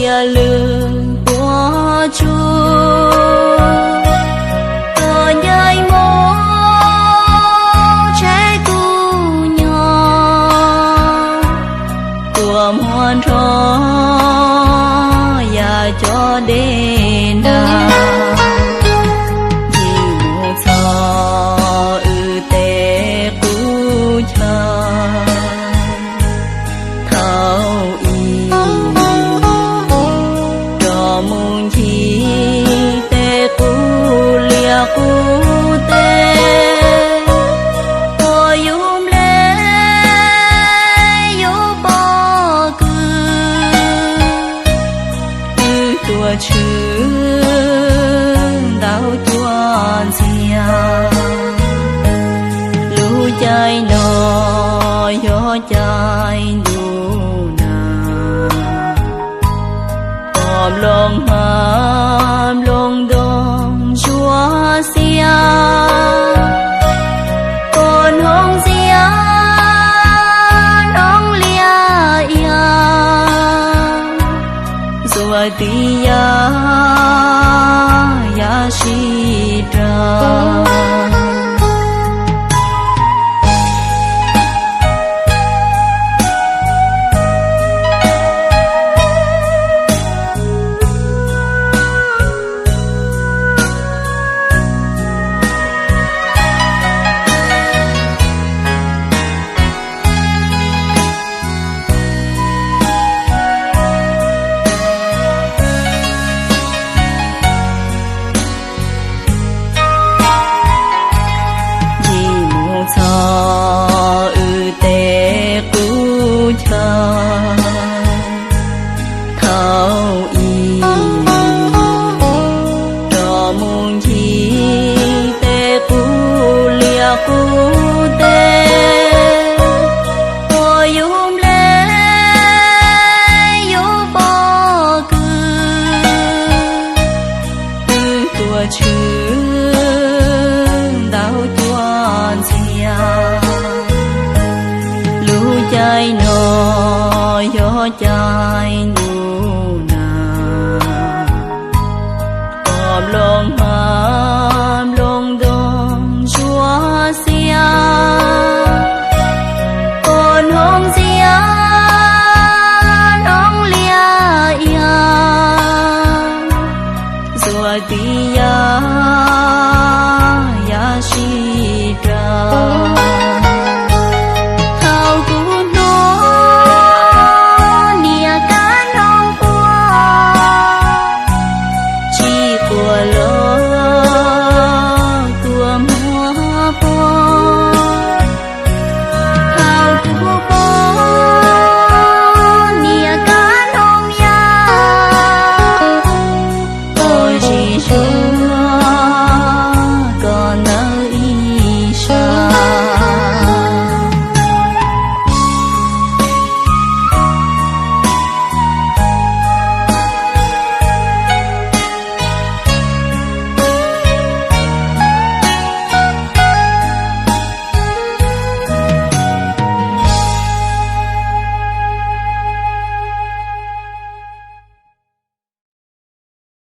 Yog lwm puas tsuj, tuaj ncaim mus tsheb kuv nyob, tuaj muag nrho yam cov dej nag, ncig mus txog wb tej qub chaw. Thaum ub rov mus ncig tej qub liaj qub teb, uas yus nplej yus pob kws, twb tuaj tshwm ntau cuaj ntxiag. Lub caij no yog caij ntuj nag, pom nplooj hma nplooj ntoo ntsuab xiab, pom hnub ntxiab hnub liab iab, ntxuav tib yam yam sib raug. Ncig mus txog wb tej qub chaw. Thaum ub rov mus ncig tej qub liaj qub teb, uas yus nplej yus pob kws, twb tuaj tshwm ntau cuaj ntxiag. Lub caij no yog caij ntuj nag, pom nplooj hma nplooj ntoo ntsuab xiab, pom hnub ntxiab hnub liab iab, ntxuav tib yam yam sib raug. Thaum kuv hnov niam kab noog quaj, tsis quaj los tuaj muab quaj. Thaum kuv pom niam kab noog yaj, pom Yexus